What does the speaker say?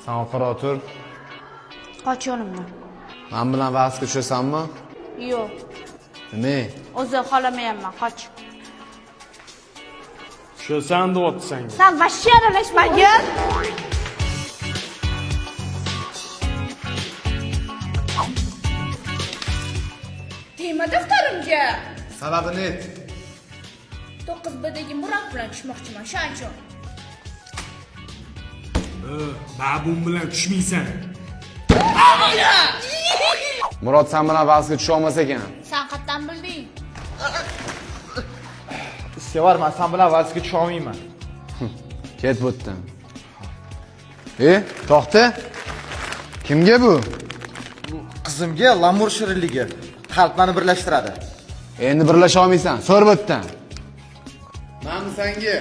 San orqaroq tur. Qoch yonimdan. Men bilan bahsga tushasanmi? Yo'q. Nima? O'zi xohlamayapman, qoch. Tushasan deyapti senga. San вообще aralashmagin. Tegma daftarimga. Sababini ayt. 9 Bdagi Murod bilan tushmoqchiman, shuning uchun. Babum bilan tushmaysan. Murod san bilan bahsga tusha olmas ekan. San qayerdan bilding? Sevar, man san bilan valsga tusha olmayman. Ket bu yerdan. E, to'xta. Kimga bu? Qizimga lamur shirinligi qalblarni birlashtiradi. Endi birlasha olmaysan. So'r bu yerdan. Manmi senga?